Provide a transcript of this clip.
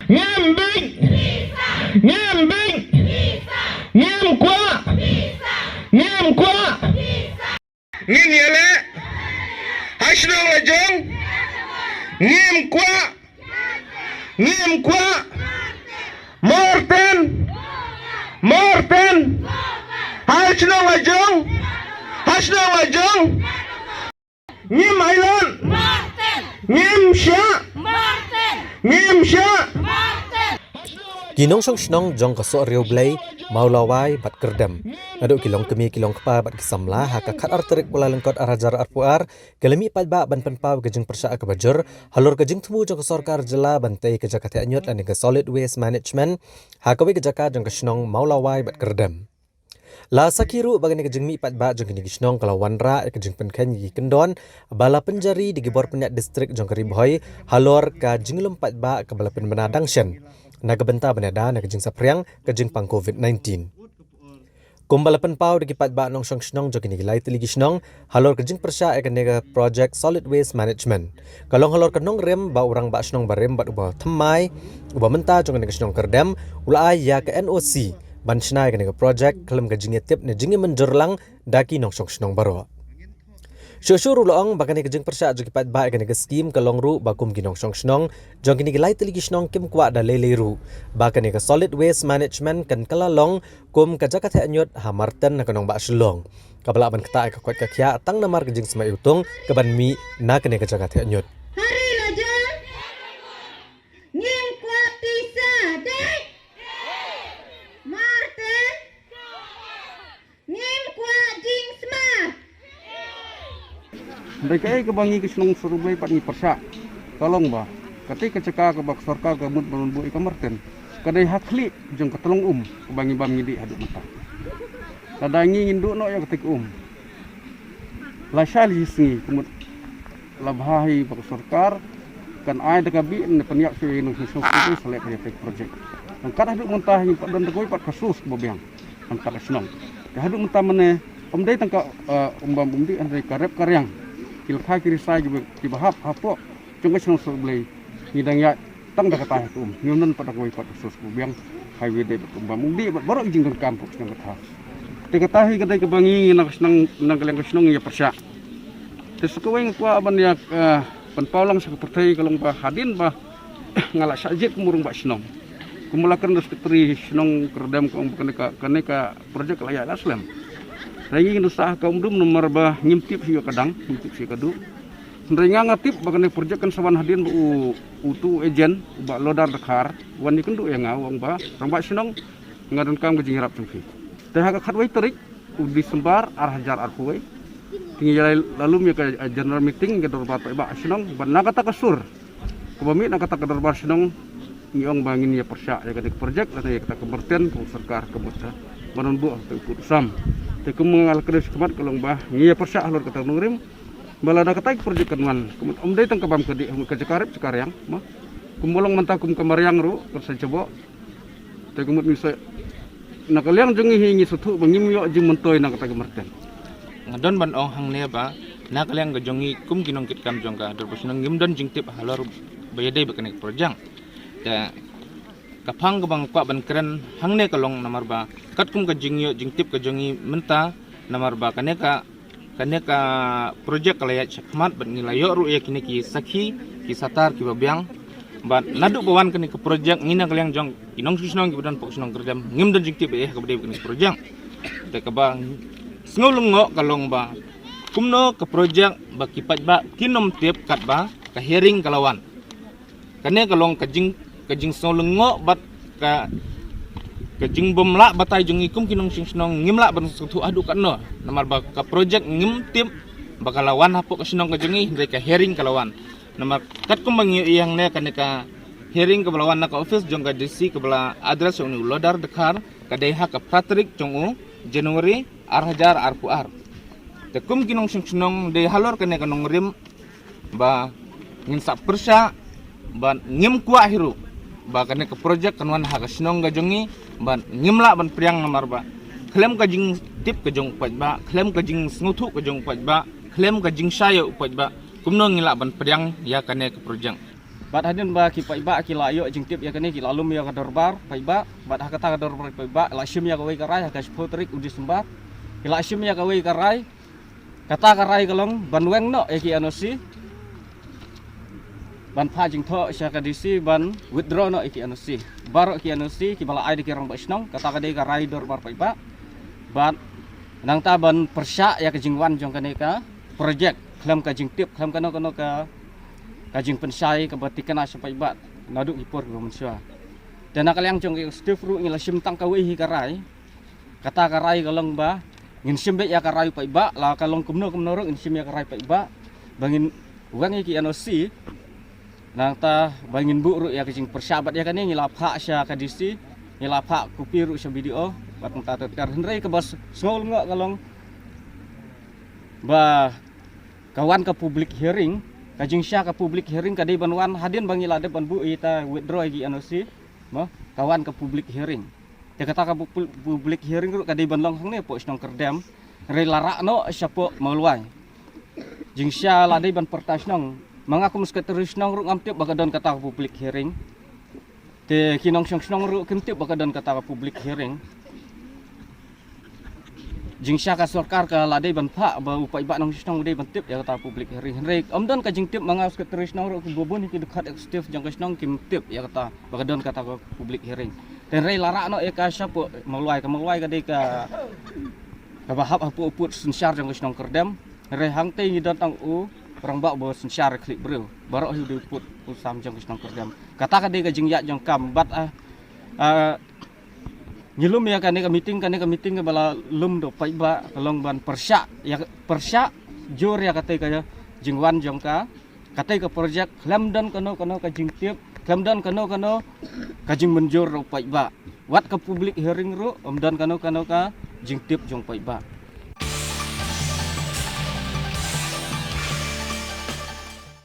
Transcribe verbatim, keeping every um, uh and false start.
Ngim bit. Ngim bit. Ngim kwah. Ngim kwah. Ngin ïaleh ha shnong la jong. Ngim kwah. Ngim kwah. Martin. Martin. Ha shnong la jong. Ha shnong la jong. Ngim ailad. Ngim shah. Ngim shah. Ki nongshong shnong jong ka Sohriewblei, Mawlawai bad Kyrdem, naduh ki longkmie, ki longkpa bad ki samla, ha ka khatar tarik Kyllalyngkot ar hajar arphew ar, ki la mih paidbah ban pynpaw ka jingpyrshah kaba jur halor ka jingthmu jong ka sorkar jylla ban tei ka jaka theh ñiut lane ka Solid Waste Management ha kawei ka jaka jong ka shnong Mawlawai bad Kyrdem. La sakhi ruh ba kane ka jingmih paidbah jong kine ki shnong ka la wanrah ïa ka jingpynkheiñ ïa ki kyndon ba la pynjari da ki bor pynïaid district jong ka Ri Bhoi halor ka jinglum paidbah kaba la pynbna dang shen na ka bynta ban ïada na ka jingsaphriang ka jingpang COVID nineteen. Kumba la pynpaw da ki paidbah nongshong shnong jong kine ki lai tylli ki shnong halor ka jingpyrshah ïa kane ka project Solid Waste Management, ka long halor ka nongrim ba u rangbah shnong barim bad uba thymmai, uba mynta jong kane ka shnong Kyrdem, u la ai ïa ka N O C ban shna ïa kane ka project khlem ka jingïatip ne jingïamynjur lang da ki nongshong shnong baroh. Shuh shuh ruh la ong ba kane ka jingpyrshah jong ki paidbah ïa kane ka skim ka long ruh ba kum ki nongshong shnong jong kine ki lai tylli ki shnong kim kwah da lei lei ruh ba kane ka Solid Waste Management kan kylla long kum ka jaka theh ñiut ha Martin ha ka nongbah Shillong, kaba lah ban ktah ïa ka koit ka khiah tang namar ka jingsma iwtung kaban mih na kane ka jaka theh ñiut. Hari la jong. Ngim kwah pisa dei. Martin. Ngim kwah jingsma. Hynrei kaei kaba ngi ka shnong Sohriewblei pat ngi pyrshah ka long ba katei ka jaka kaba ka sorkar ka mut ban buh ïa ka Martin ka dei ha khlieh jong ka tlong um kaba ngi bam ngi dih haduh mynta. Lada ngi ngin duh noh ïa katei ka um, lashai lashisngi ka mut la bha hi ba ka sorkar kan ai da ka bih ne pynïap shuh ïa ngi nongshong shnong Sohriewblei sa leh ka ïa katei ka projek. Nangkat haduh mynta ngi pat don da kawei pat ka source kaba biang. Hangta ka shnong. Te haduh mynta mynne ym dei tang ka um bam um dih, hynrei ka rep ka riang, ki lkhai ki risai kiba hap hapoh jong ka shnong Sohriewblei ngi dang ïaid tang da kata hi ka um. Ngim don pat da kawei pat ka source kaba biang, highway dei bad um bam um dih bad baroh ki jingdonkam hapoh ka shnong kata. Te kata hi ka dei kaba ngi na ka shnong, na ka liang ka shnong ngi ïa pyrshah. Te sa kawei nga kwah ban ïa pynpaw lang sha ka pyrthei ka long ba hadien ba nga la shah jied kum u rangbah shnong, kum ba la kren da u sekretari shnong Kyrdem ka ong ba kane ka, kane ka projek la ïaid la slem. Hynrei ngi ngin sah ka umdum namar ba ngim tip shuh ïa ka dang, ngim tip shuh ïa ka duh. Hynrei nga nga tip ba kane ka projek kan sa wan hadien ba u, utu u agent u Bah Lodar Dkhar u wan ïakynduh ïa nga, u ong ba rangbah shnong, nga donkam ka jingïarap jong phi. Te ha ka khatwei tarik u December ar hajar arphew wei, te ngi ïa la lum ïa ka general meeting, ka dorbar paidbah shnong, bad na kata ka sur kaba mih na kata ka dorbar shnong ngi ong ba ngin ïa pyrshah ïa kane ka projek lane ïa kata ka Martin kaba u sorkar ka mut ban buh ha u pud u sam. Te kum nga la kren shakhmat ka long ba ngi ïa pyrshah halor kata ka nongrim ba lada kata ka projek kan wan, ka mut ym dei tang ka bam ka dih, ka jaka rep jaka riang ma, kumba long mynta kum ka mariang ruh kan sa jaboh. Te ka mut ngi sa, na ka liang jong ngi hi ngi sngewthuh ba ngim ïoh jingmyntoi na kata ka Martin. Nga don ban ong hangne ba na ka liang ka jong ngi kum ki nongkitkam jong ka dorbar shnong ngim don jingtip halor ba ïadei bad kane ka projek. Te ka phang kaba nga kwah ban kren hangne ka long namar ba katkum ka jingïoh jingtip ka jong ngi mynta, namar ba kane ka kane ka projek ka la ïaid shakhmat bad ngi la ïoh ruh ïa kine ki sakhi, ki satar kiba biang. Bad naduh ba wan kane ka projek ngi na ka liang jong ki nongshong shnong kiba don hapoh ka shnong Kyrdem ngim don jingtip ei ei ha kaba dei bad kane ka projek. Te kaba sngew lyngngoh ka long ba kumno ka projek ba ki paidbah kin ym tip katba ka hearing ka la wan. Kane ka long ka jing, ka jingsngew lyngngoh bad ka, ka jingbym lah batai jong ngi kum ki nongshong shnong, ngim lah ban sngewthuh haduh katno namar ba ka projek ngim tip ba ka la wan hapoh ka shnong ka jong ngi, hynrei ka hearing ka la wan. Namar katkum ba ngi ïohi hangne kane ka hearing kaba la wan na ka office jong ka D C kaba la address ïa une u Lodar Dkhar ka dei ha ka phra tarik jong u January ar hajar arphew ar. Te kum ki nongshong shnong dei halor kane ka nongrim ba ngin sa pyrshah ba ngim kwah hi ruh ba kane ka projek kan wan ha ka shnong ka jong ngi, ba ngim lah ban pdiang namar ba khlem ka jingtip ka jong u paidbah, khlem ka jingsngewthuh ka jong u paidbah, khlem ka jingshai ïa u paidbah, kumno ngi lah ban pdiang ïa kane ka projek. Bad hadien ba ki paidbah ki la ïoh jingtip ïa kane, ki la lum ïa ka dorbar paidbah, bad ha kata ka dorbar paidbah la shim ïa kawei ka rai ha ka shiphew tarik u Disembar. Ki la shim ïa kawei ka rai, kata ka rai ka long ban weng noh ïa ki N O C, ban phah jingthoh sha ka D C ban withdraw noh ïa ki N O C. Baroh ki N O C kiba la ai da ki rangbah shnong, kata ka dei ka rai dorbar paidbah. Bad nangta ban pyrshah ïa ka jingwan jong kane ka project khlem ka jingtip, khlem kano kano ka, ka jingpynshai kaba thikna sha paidbah naduh ki por kiba mynshuwa. Te na ka liang jong ka executive ruh ngi la shim tang kawei hi ka rai. Kata ka rai ka long ba ngin shim beit ïa ka rai u paidbah, la ka long kumno kumno ruh ngin shim ïa ka rai paidbah ba ngin weng ïa ki N O C. Nangta ba ngin buh ruh ïa ka jingpyrshah, bad ïa kane ngi la phah sha ka D C, ngi la phah copy ruh sha B D O, bad nangta ter ter. Hynrei kaba s-, sngew lyngngoh ka long ba ka wan ka public hearing, ka jingshah ka public hearing ka dei ban wan hadien ba ngi la dep ban buh ïa, ta withdraw ïa ki N O C, mo, ka wan ka public hearing. Te kata ka pu-, pu-, public hearing ruh ka dei ban long hangne hapoh shnong Kyrdem, hynrei la rah noh shapoh Mawlwai. Jingshah la dei ban pyrta shnong. Ma nga kum secretary shnong ruh ngam tip ba ka don kata ka public hearing. Te ki nongshong shnong ruh kim tip ba ka don kata ka public hearing. Jingshah ka sorkar ka la dei ban phah ba u paidbah nongshong shnong u dei ban tip ïa kata ka public hearing. Hynrei ym don ka jingtip, ma nga u secretary shnong ruh, kiba bun hi ki dkhot executive jong ka shnong kim tip ïa kata ba ka don kata ka public hearing. Te hynrei la rah noh ïa ka shapoh Mawlwai, ka Mawlwai ka dei ka, kaba hap hapoh u pud synshar jong ka shnong Kyrdem. Hynrei hangtei ngi don tang u rangbah ba synshar khlieh briew. Baroh hi u dei u pud u sam jong ka shnong Kyrdem. Kata ka dei ka jingïaid jong ka, bad, ah, ah, ngi lum ïa kane ka meeting, kane ka meeting kaba la lum da u paidbah ka long ban pyrshah ïa, pyrshah jur ïa katei ka jingwan jong ka, katei ka project khlem don kano kano ka jingtip, khlem don kano kano ka jingmynjur da u paidbah. Wat ka public hearing ruh ym don kano kano ka jingtip jong u paidbah.